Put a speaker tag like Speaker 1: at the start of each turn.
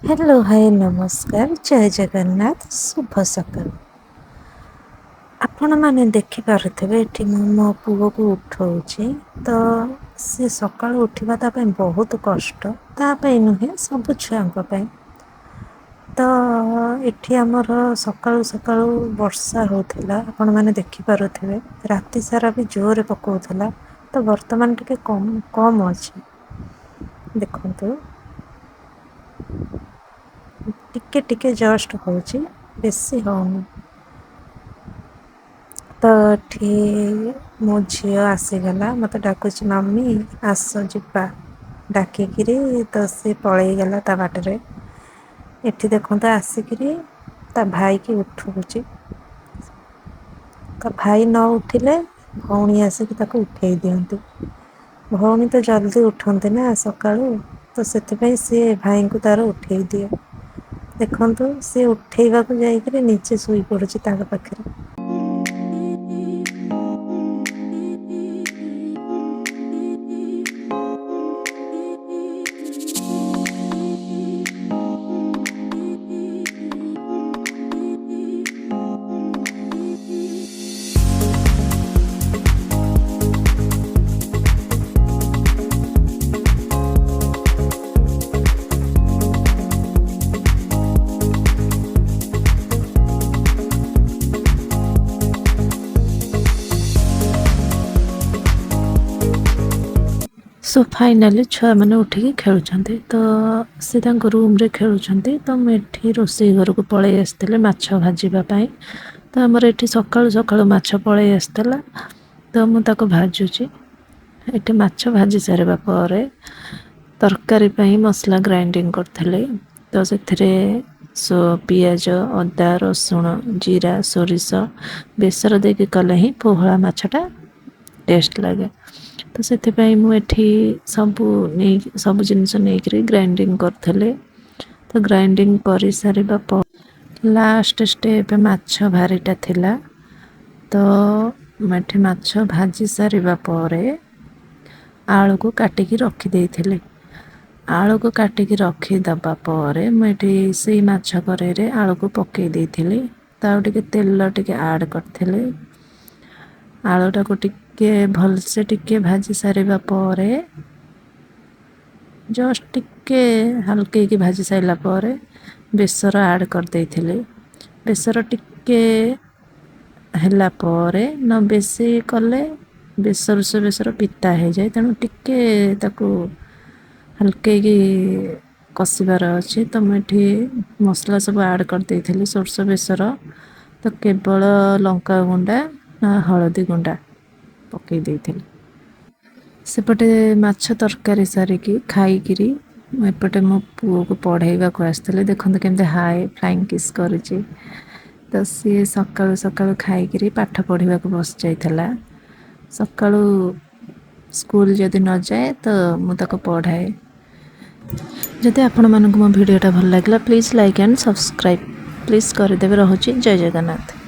Speaker 1: Hello, high, ନମସ୍କାର, ଜୟ ଜଗନ୍ନାଥ, ଶୁଭ ସକାଳ। ଆପଣମାନେ ଦେଖିପାରୁଥିବେ, ଏଠି ମୁଁ ମୋ ପୁଅକୁ ଉଠଉଛି। ତ ସେ ସକାଳୁ ଉଠିବା ତା ପାଇଁ ବହୁତ କଷ୍ଟ, ତା ପାଇଁ ନୁହେଁ, ସବୁ ଛୁଆଙ୍କ ପାଇଁ। ତ ଏଠି ଆମର ସକାଳୁ ସକାଳୁ ବର୍ଷା ହେଉଥିଲା, ଆପଣମାନେ ଦେଖିପାରୁଥିବେ। ରାତି ସାରା ବି ଜୋରରେ ପକାଉଥିଲା, ତ ବର୍ତ୍ତମାନ ଟିକେ କମ୍ କମ୍ ଅଛି। ଦେଖନ୍ତୁ, ଟିକେ ଟିକେ ଜଷ୍ଟ ହେଉଛି, ବେଶୀ ହେଉନି। ତ ଏଠି ମୋ ଝିଅ ଆସିଗଲା, ମୋତେ ଡାକୁଛି, ମାମି ଆସ ଯିବା, ଡାକିକିରି ତ ସେ ପଳେଇଗଲା ତା ବାଟରେ। ଏଠି ଦେଖନ୍ତୁ, ଆସିକିରି ତା ଭାଇକି ଉଠଉଛି। ତା ଭାଇ ନ ଉଠିଲେ ଭଉଣୀ ଆସିକି ତାକୁ ଉଠେଇ ଦିଅନ୍ତି। ଭଉଣୀ ତ ଜଲ୍ଦି ଉଠନ୍ତି ନା ସକାଳୁ, ତ ସେଥିପାଇଁ ସିଏ ଭାଇଙ୍କୁ ତାର ଉଠେଇ ଦିଏ। ଦେଖନ୍ତୁ, ସିଏ ଉଠେଇବାକୁ ଯାଇକରି ନିଜେ ଶୋଇପଡ଼ୁଛି ତାଙ୍କ ପାଖରେ। ସୋ ଫାଇନାଲି ଛୁଆମାନେ ଉଠିକି ଖେଳୁଛନ୍ତି। ତ ସେ ତାଙ୍କ ରୁମ୍ରେ ଖେଳୁଛନ୍ତି, ତ ମୁଁ ଏଠି ରୋଷେଇ ଘରକୁ ପଳେଇ ଆସିଥିଲି ମାଛ ଭାଜିବା ପାଇଁ। ତ ଆମର ଏଠି ସକାଳୁ ସକାଳୁ ମାଛ ପଳେଇ ଆସିଥିଲା, ତ ମୁଁ ତାକୁ ଭାଜୁଛି। ଏଠି ମାଛ ଭାଜି ସାରିବା ପରେ ତରକାରୀ ପାଇଁ ମସଲା ଗ୍ରାଇଣ୍ଡିଙ୍ଗ କରିଥିଲି। ତ ସେଥିରେ ପିଆଜ, ଅଦା, ରସୁଣ, ଜିରା, ସୋରିଷ, ବେସର ଦେଇକି କଲେ ହିଁ ପୋହଳା ମାଛଟା ଟେଷ୍ଟ ଲାଗେ। ତ ସେଥିପାଇଁ ମୁଁ ଏଠି ସବୁ ନେଇ, ସବୁ ଜିନିଷ ନେଇକରି ଗ୍ରାଇଣ୍ଡିଙ୍ଗ କରିଥିଲି। ତ ଗ୍ରାଇଣ୍ଡିଙ୍ଗ କରିସାରିବା ପରେ ଲାଷ୍ଟ ଷ୍ଟେପ୍ ମାଛ ଭାରିଟା ଥିଲା। ତ ମୁଁ ଏଠି ମାଛ ଭାଜି ସାରିବା ପରେ ଆଳୁକୁ କାଟିକି ରଖିଦେଇଥିଲି। ଆଳୁକୁ କାଟିକି ରଖିଦେବା ପରେ ମୁଁ ଏଠି ସେଇ ମାଛ କରେଇରେ ଆଳୁକୁ ପକାଇ ଦେଇଥିଲି। ତ ଆଉ ଟିକେ ତେଲ ଟିକେ ଆଡ଼୍ କରିଥିଲି। ଆଳୁଟାକୁ ଟିକେ ଭଲସେ ଟିକେ ଭାଜି ସାରିବା ପରେ, ଜଷ୍ଟ ଟିକେ ହାଲକେଇକି ଭାଜି ସାରିଲା ପରେ ବେସର ଆଡ଼୍ କରିଦେଇଥିଲି। ବେସର ଟିକେ ହେଲା ପରେ, ନ ବେଶୀ କଲେ ସୋରିଷ ବେସର ପିତା ହେଇଯାଏ, ତେଣୁ ଟିକେ ତାକୁ ହାଲକେଇକି କଷିବାର ଅଛି। ତ ମୁଁ ଏଠି ମସଲା ସବୁ ଆଡ଼୍ କରିଦେଇଥିଲି, ସୋରିଷ ବେସର, ତ କେବଳ ଲଙ୍କା ଗୁଣ୍ଡା, ହଳଦୀ ଗୁଣ୍ଡା ପକାଇ ଦେଇଥିଲି। ସେପଟେ ମାଛ ତରକାରୀ ସାରିକି ଖାଇକିରି ମୁଁ ଏପଟେ ମୋ ପୁଅକୁ ପଢ଼େଇବାକୁ ଆସିଥିଲି। ଦେଖନ୍ତୁ କେମିତି ହାଇ ଫ୍ଲାଇଂ କିସ୍ କରୁଛି। ତ ସିଏ ସକାଳୁ ସକାଳୁ ଖାଇକିରି ପାଠ ପଢ଼ିବାକୁ ବସି ଯାଇଥିଲା। ସକାଳୁ ସ୍କୁଲ ଯଦି ନଯାଏ, ତ ମୁଁ ତାକୁ ପଢ଼ାଏ। ଯଦି ଆପଣମାନଙ୍କୁ ମୋ ଭିଡ଼ିଓଟା ଭଲ ଲାଗିଲା, please like and subscribe please କରିଦେବେ। ରହୁଛି, ଜୟ ଜଗନ୍ନାଥ।